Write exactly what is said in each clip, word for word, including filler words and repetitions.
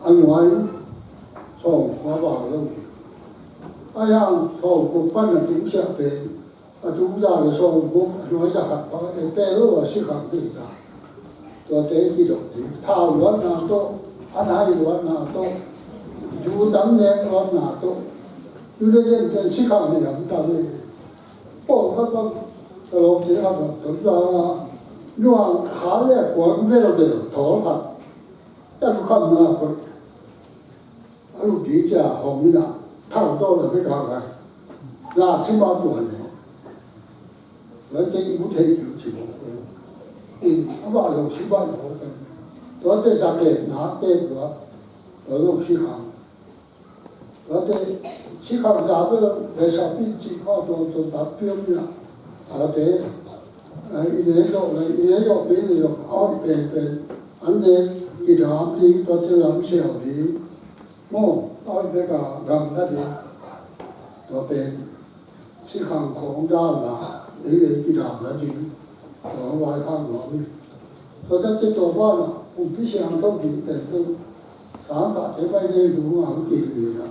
A nuai sawm kua val lo. A yang sawm kua pan a tung siah pen a tung za le sawm kua a nuai za khat pan a pek lo a si khang ding ta. Tuate kidok ding. Thau luatna tawh, a nai luatna tawh, zu tam nek luatna tawh. Zu le den ten si khang ding a tam nek. Pawng khat bang, ka lawmte khat bang, tawh za a, nuang kha le kuang bel bel thawl khat. Ka lu kham na koih. A lu pi cia hong ina, thau tawh na bek a kai. Na si ma tua ne. Lai te i mu thei kiu ci mo. In, a ba lo si ba lo kai. Tua te za te, na te tua. Tua lo si khang. Tua te, si khang za bel, le sa pin ci kho tua tua ta piu ina. Tua te, i ne zo, i ne zo, i ne zo, a pen pen. An ne, i dam ding, tua te lam siau ding. Maw, a bek a gam na ding. Tua pen, si khang khawng dam na, ei le i dam na ding. Tua vai khang nuam hi. Tua ta te tua ba na, kumpi siang tho ding pen pen. Sang ka te bai ne du ngang ki ni na.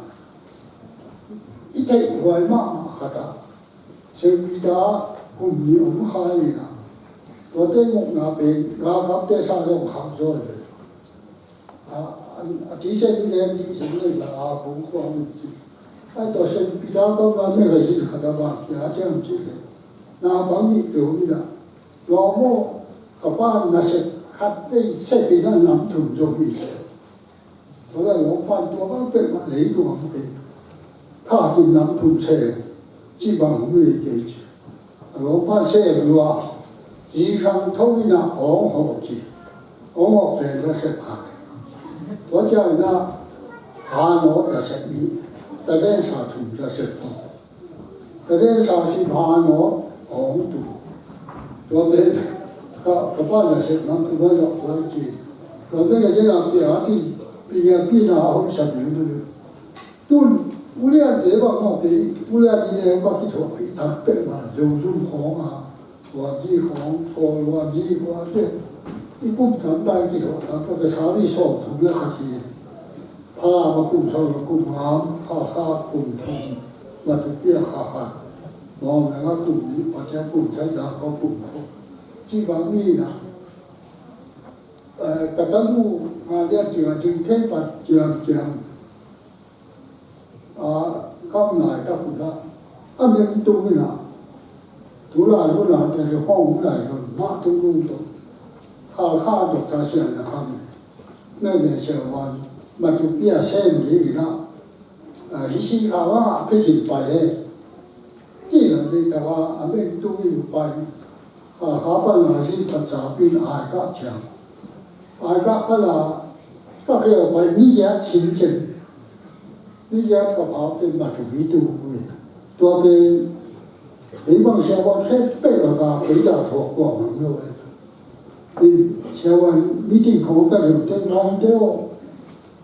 I theih huai mahmah khat ah, Saint Peter kum nih om kha in ah, tuate ngokna pen galkapte sa zong khak zaw hi ve. A, a, a thisen i len thisen lei la a kong khuang ci. Ai tua Saint Peter kong na magazine khat a bang kia ciang ci le. Na bang nih peuh in ah, tua maw ka pa nasep khat vei sep in ah nam thum zaw hi ci. Tua leh lawmpan tua bang peuhmah leitung ah kei. Thakin nam thum sem cih bang om hi kei ci. A lawmpan sem lua, zi sang tho in ah awng hawh ci. Awng hawh pen la sep kha. Tua ciang in ah han awt la sep nih. Taden sa thum la sep thum. Ka den sa si pha no, hong tu. Tua pen, ka, ka pa na sep nang tu bai lok tua ki. Tua pen ka den a pia a tin, pi nia pi na a hong sa pi mu. Tun, ulian te ba mo pe, ulian ni ne ba ki thua pi tak pe ma, zong zong hong a. Wan zi khawng, Kawl wan zi khawng te. I kum tam dai ki hawh tam, ka sa ri sawm thum le khat hi. Pha ma kum sawm le kum ngam, pha kha kum thum, ma tu pia kha kha. Mawng na nga kum ni, pa tia kum thai da ko kum ko. Ci ba mi na. Eh, ka tamu nga lian ci nga ci thei pat kiam kiam. A, kam lai tak uh dah. A mem tung in ah. Tu lai uh dah te le hong lai uh mah tung lung tung. Khal kha dok ta sian na kham. Mem le sian wan. Ma tu pia sem li in ah. A, hi si kha wa a pe sin pai he. Ti la de ta wa a mem tung in uh pai. A, kha pan a si pan sa pin ai ka chiang. Ai ka pan a ka kheu pai mi ya chin chin. Ni ya ka pau te ma tu hi tu ui. Tua pen, hei bang sia wan khe pe la ka pe ya thua kua mang lo e. Ni sia wan mi ti khong ka liu te ngong te o.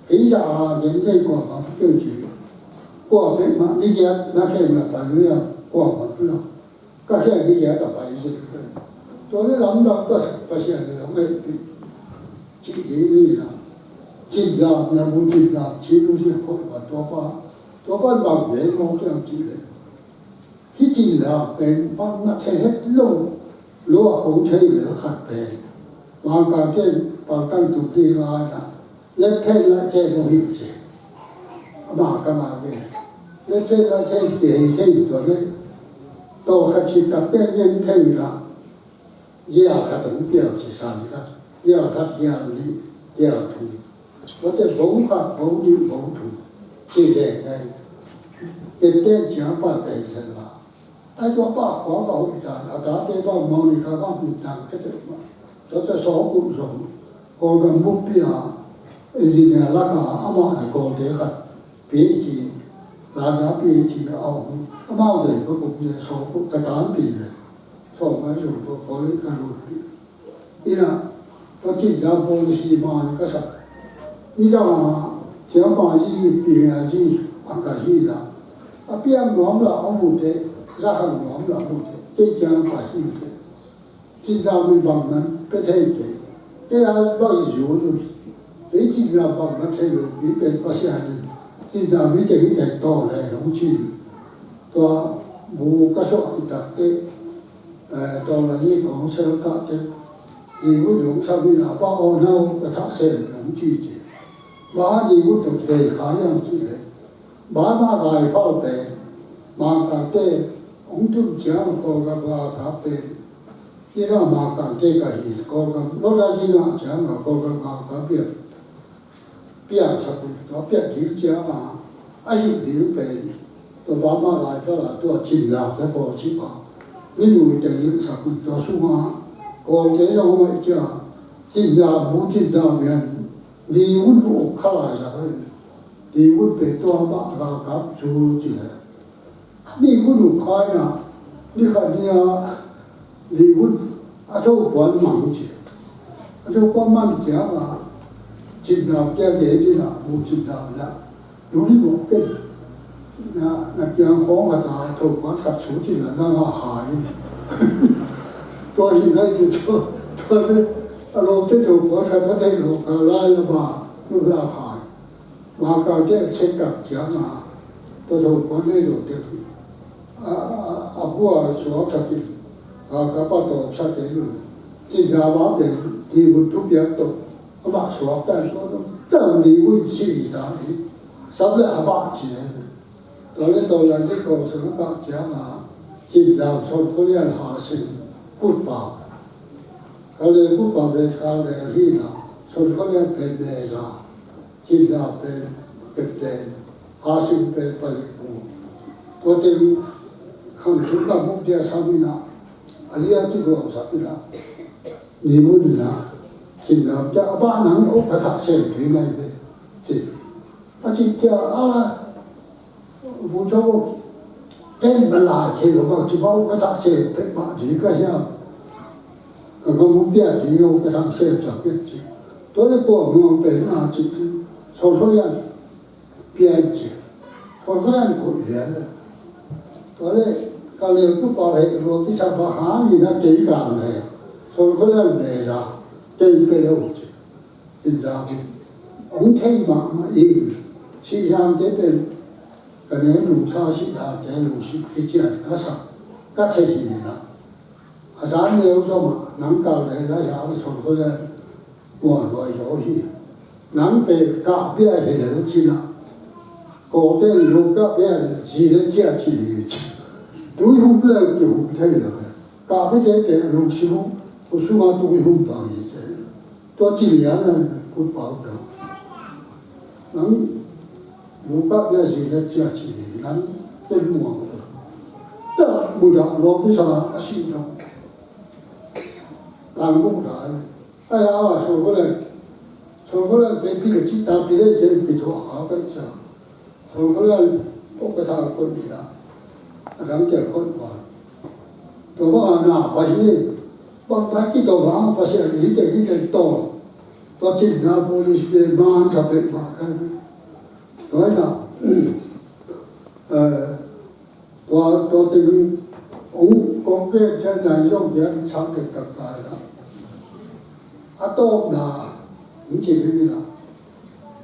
Hei ya a gen te kua mang te chi. Kua pe ma ni ya na khe na pa lu ya kua mang lo. Ka khia ni lia ta pai zik. Tua le lamdang ka sak Pasian le lam hei pi. Ci di ni la. Cin lam na bu cin lam ci lu zik khol pa tua pa. Tua pa bang ve mawk kiang ci le. Hi cin lam pen bang na thei het lo. Lo a khong thei le khat pen. Bang ka ken bang kan tuk di lai na. Let thei lai thei lo hi ci. Ama ka ma ve. Let thei lai thei ke hi thei tua le. Tawlkhat khit tak te ngen thei la. Gia khat a hong piau ci san khat. Gia khat, gia nih, gia thum. Tua te bong khat, bong nih, bong thum. Ci zek nai. Tenten ciang pan pen sen la. Ai tua pa khua ka hoih dan, a tate pa Monica pa hmuh dan ka teh ma. Tua te sawk uh zong, Kawlgam bukpi a, engineer lak a, amah le Kawlte khat, PhD, Landa PhD a om, amau le ka kum le sawk uh ka tanpi le. Sawk mai zong tua Kawlte ka lut pi. Ina, tua cih dan policy man ka sak. Nidang a, ciang ma zi, pi a zi, a ka zi la. A piang nuam la a mu te, za hang nuam la a mu te, te ciang ka zi te. Ci dan mi bang nan, pe thei te. Te a bang zi u nu. Hih cinna bang na thei lo, hih pen Pasian in cinna mi teng hih teng tawh leh hong ci. Tua bu ka suah i tak teh, eh, tawh la ni kong sel kah teh, ni vut hong sam in a, pa aw, nau ka thah sem hong ci ci. Ba ni vut tawh thei kha hiam cih leh, ba mah rai pau pen, mah ka teh hong tun ciang a Kawlgam a ka pen, Kina Makaite ka hi, Kawlgam, North East China ciang a Kawlgam a ka pian, pian sakun, tua pian ding ciang a, a hi ding pen, tua Burma lai ka la tua Chinla te pawl ci pa. Mi lui te in sakun tua sung a, Kawlte zong hong ai cia, Chinla bu, Chinla mian, ni un bu kha lai sa kai. Ni un pe tua ba ka kap cu ci le. Ni un uh khai na, ni khat ni a, ni un a tho puan mang ci. A tho puan mang ciang a, Chinla kia ke ni na, bu Chinla na. Lu ni bu ke. Na, na kiang khong a ta tho puan khat su ci na, na nga hai. Tua hi na ci tua, tua le, a lo te tho puan khat a te lo ka lai la ba, lu la hai. Makaite a sek tak ciang a, tua tho puan nei lo te. A, a, a bua suak sak in, a ka pa tawp sak te lo. Ci za ba pen, ti bu tu piak to. A ba suak ta to. Ta ni bu si ta ni. Sap le a ba ci. Tua le tua la ni ko sa ka ciang a, ci za son ko lian ha sin. Kut pa. Ka le kut pa be ka le hi na. Son ko lian pe be la. Chinla pen, Peten, Hasin pen, Palikpu. Tua teng khang thum ka muk dia sa mi na, a lia ti guam sa mi na. Ni mu ni na, Chinla kia a ba nang o ka thak sem thei nai be. Ci. A ci kia a, bu cho, ken ba lai thei lo ka ci ba o ka thak sem pek ba di ka hiam. Ka ka mu pia di o ka thak sem sa pek ci. Tua le kua mu pen a ci. Sol sol yan pia ci. Sol sol yan ko lian le. Tua le ka le ku pa he lo ki sa ba ha ni na ke ka le. Sol sol yan le la. Ke pe lo ci. Tin da ku. Ong thei ma ma i. Si yang te pen. Ka ne lu sa si da te lu si ki cian ka sa. Ka thei hi na. A zan neu zong ah nang kal leh lai hau song ko le muan loi zo hi. Nang pe kah bia hi leh cina. Ko te lu kah bia zi le cia ci hi. Tui hum le ki hum thei le. Kah bia te pe lu si hum. Ku suma tui hum bang hi te. Tua ci lian a kut pau ta. Nang lu kah bia zi le cia ci nang ten muang ta. Ta bu da lo mi sa a si ta. Tang bu da. Ai a wa so ko le. So ko le pe pi le ci ta pi le ke pi to a ka sa. Sawngkhualian ukata koih hi a, a dang kia koih pa. Tua bang a na pa hi, bang pa ki tua bang Pasian hi te hi te tawh. Tua cin na police le man sa pek bang kan. Tua na, eh, tua, tua teng ong kong ke cia nai zong kia sang tek tak tai la. A tawpna, ong ci ding hi la.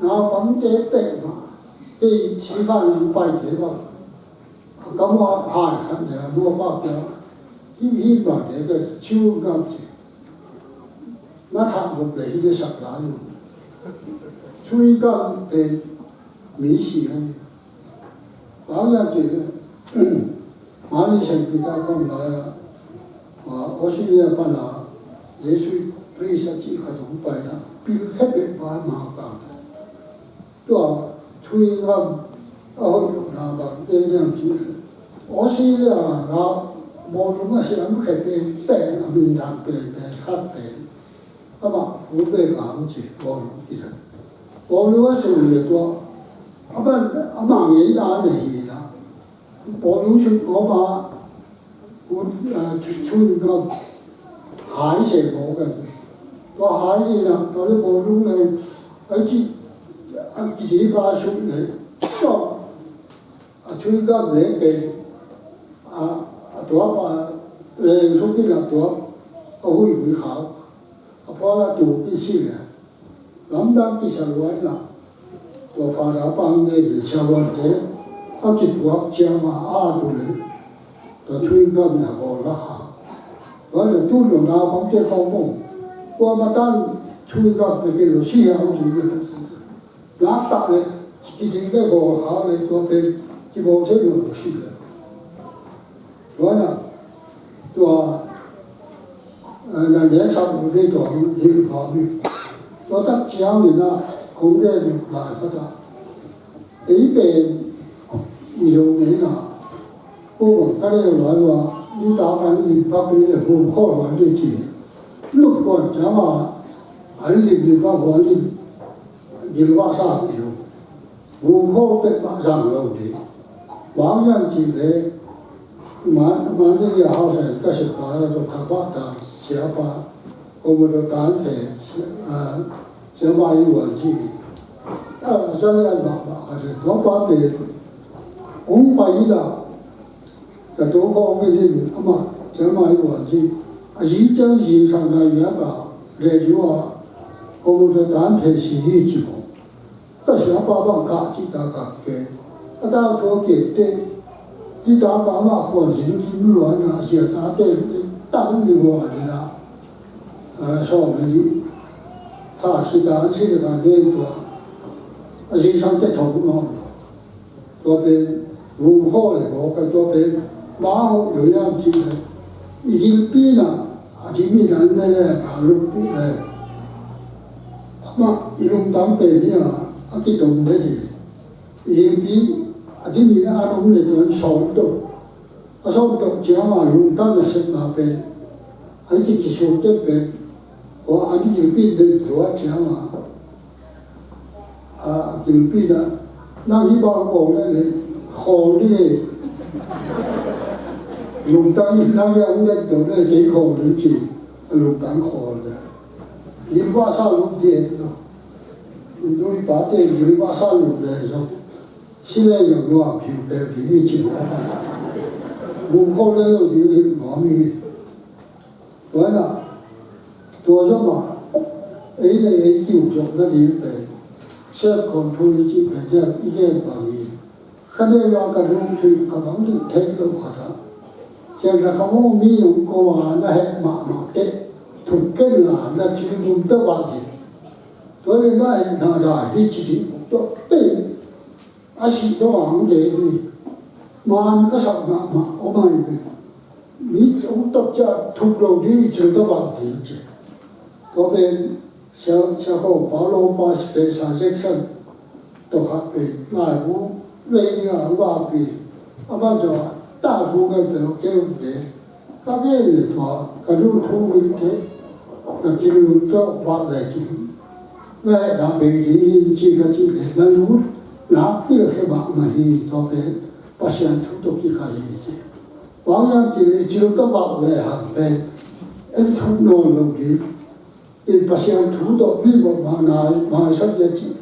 Naupangte peuhmah kei sifan lam paite bang a kam uh a hai khat le a nuapa peuh hih hih bangte ka ciu ngam ci. Na thah nop le hih le sak lai uh. Cui kam pen mi si ngai. Bang hiam cih leh, mani Saint Peter kam lai-ah, Australia pana Jesuit priest a cih khat hong paina, pil khepek pa ma ka. Tua thui ngam a hoih lohna bang te niam cih leh, Australia a bawlung a siam khepek pen a minthang penpen khat pen. Amah pu pen a hong ci bawlung kila. Bawlung a sung le tua, amah, amah ngeina nei hi na. Bawlung sung kawma, pu, a, cu, cu ni ngam hai se baw kan. Tua hai ni na, tua le bawlung le, a ci, a kici ka sung le, tua, a cui ka le pen, a, a tua pa, le sung ki na tua, a hui hui khau. A pawla tu pi si le. Lamdang kisa luaina, tua Father pa hong gen in siavuante a kipuak ciang a, a tu le tua chewing gum na gawl la kha. Tua le tu lo na bang te kong mong. Tua matan chewing gum pe ke lo si hang tu le. Lak tak le kiding le gawl kha le tua pen kibawl thei lo si le. Tua na, tua, eh, na nek sak lo ding tua hong hilh pha mi. Tua tak ciangin a hong gen lai khat a. Ei pen i lo nei na. Ko bang ka le lai wa, ni ta kan lim pak ni le ko khol wan ni ci. Lut kuan ciang a, an lim lim pak wan ni. Gilvasa i lo. Gumkhawl peuhmah zang lo ding. Bang hang hiam cih leh, man, Mandalay a hausa in ka seppa, Doctor Bah Tan siapa, Commodore Tan Phe, ah, siapa i wan cih. Ah, sa lian mahmah khat in, tua pa pen hong pai hi dah. Ka tua khawng in amah, siapa i wan cih. A zi ciang zi sang nai liak a, radio a, Commodore Tan Phe si hi ci maw. Ka siapa bang kah cih ta kah ke. Ka tau tua ke te. Cih ta kah mah khuan zin kim luan a sia ta te tang ni luan ni na. Eh, sawm ni. Sa si ta an si le ka den tua. A zi sang te thong no. Tua pen, gumkhawl le bawl ka tua pen, mah hoih lo hiam cih leh, i gilpi in a, a dimin an ne le, a lungpi le. Amah, i lungtang pen hi a, a kitom le di. I gilpi, a dimin an om le tuan sawm to. A sawm to ciang a lungtang na sepna pen. A i ci kisuk te pen. Tua a gilpi den tua ciang a. A, a kilpi na, nang hi bang kong le le, khawl ni e. Lungtang in nang hi ang le to le, kei khawl ni ci, lungtang khawl le. Gilvasa lung di e, no. Nui pa te gilvasa lung le, so. Si le yang lua piu pe di ni ci. Gumkhawl le lo di e, no mi. Tua na, tua zong a, ei le ei kiu zawh nading pen, self control i cih pen, i gen bang hi. Ka nei lo a ka lungthu ka bang ding thei lo khat a. Ciang ka ka mu mi nung ko a na heh mahmah teh, thuk ken la na thil dum tawh bang hi. Tua le na heh na dai hi ci ding tawh teh. A sih dawh ang dei hi. Man ka sak mahmah om ahi ve. Mi hong tawh ciah thuk lo ding i cil tawh bang ding ci. Tua pen sia, sia kho Paulo pa special section tawh khat pen laibu lei ding a hong vak pi. A man zawh a ta bu ngai pen hong keu ve. Ka gen le tua, ka lungthu in te, na thinlung tawh vak le cin. Na hehna bei ding in ci ka cih le, na lungthu na pilkhe mahmah hi, tua pen Pasian thu tawh kikai hi ci. Bang hang hiam cih le, i cil tawh vak le hang pen, en thuk nawn lo ding. In Pasian thu tawh mi bawh mah nai, maisak le cih.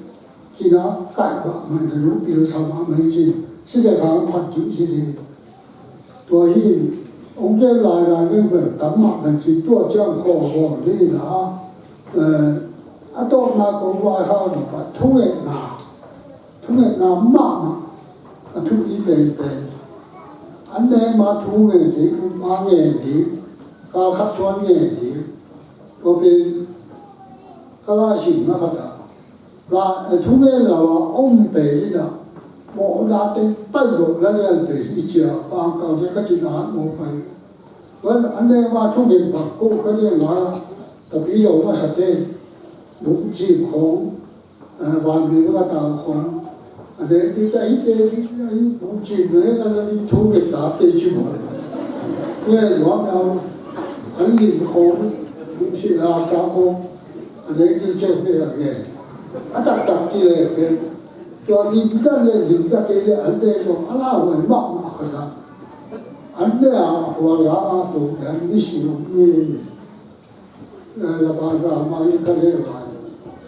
Kina kaih mah mah na lu pil sa mah mah hi cin. Si le khang phat dih hi le. Tua hi in, hong gen lai lai meng bel tam mah mah cin tua ciang khaw khaw dih na. Eh, a tawpna kong vai kha mah pa thu ngetna. Thu ngetna mahmah a thupi penpen. An ne ma thu ngen ding, ma ngen ding, kal khat suan ngen ding. Tua pen ka laisim na khat ah. La, eh, thu ngen lo a om pen in ah. Mawhna teng pai lo la lian pen i cia, pangkang te ka cin a hat maw pai. Tua an ne ma thu ngen bang ko ka lian la, tapi lo masa te. Buk cim khong. Vanglian ka tau khong. A dek ding ka hi te ding ka hi bucin na hi na na ding thu ngen ta pe ci maw. Ngen luang na an lim khong. Bucin la sa khong. A dek ding ceu pe la ngen. A taktak ci le pe. Tua lim ka le lim ka kei le an dek zong a la huai mahmah ka ta. An dek a huai a a to dan mi si lo ngen. Lapa sa ma i ka le vai.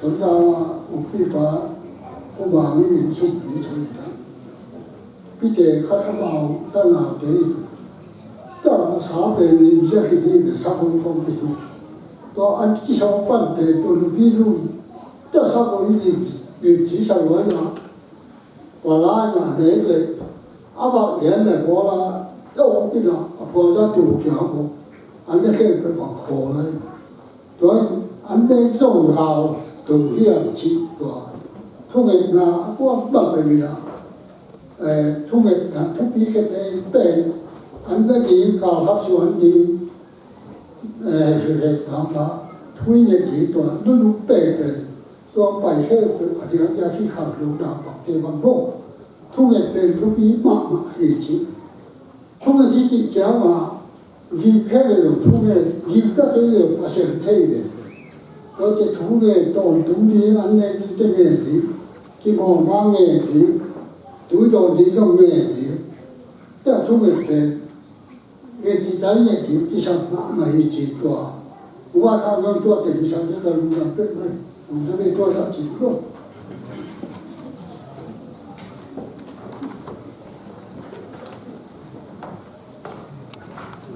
Tun da u pi pa u ma mi in suk pi suk ta. Pi te khat a mau ta na te. Ta sa pe ni ja ki ni be sa kong kong pi tu. To an ki sa pan te to lu pi lu. Tua sa ko i lim, limci sa luai na, tua lai na nek le, a bak lian le ko la, e ong pi la, a pua za tu kia ko, an ne ke pe bang ko lai. Tua an ne zong gal tu hiam ci tua. Thungetna a kuam bang pe mi la. Eh, thungetna thupi ke te pe. An ne ding kal hap suan ding. Eh, hehna, thui nget ding tua, nunung penpen, tua pai heh tua, a diakdiak hi khak lo na bangte bang bo. Thunget pen thupi mahmah hi ci. Thunget hi cih ciang a, gik heh le lo thunget, gik tak heh le lo Pasian thei le. Tua te thunget tawntung ding, an nek ding te nget ding, kimawlna nget ding, tui dawn ding zong nget ding. Tua thunget pen, nget ci tai nget ci kisam mahmah hi ci tua. Ua kha nong tua te kisam te ka lungdam pek mai. Lungdam pek tua ta ci lo.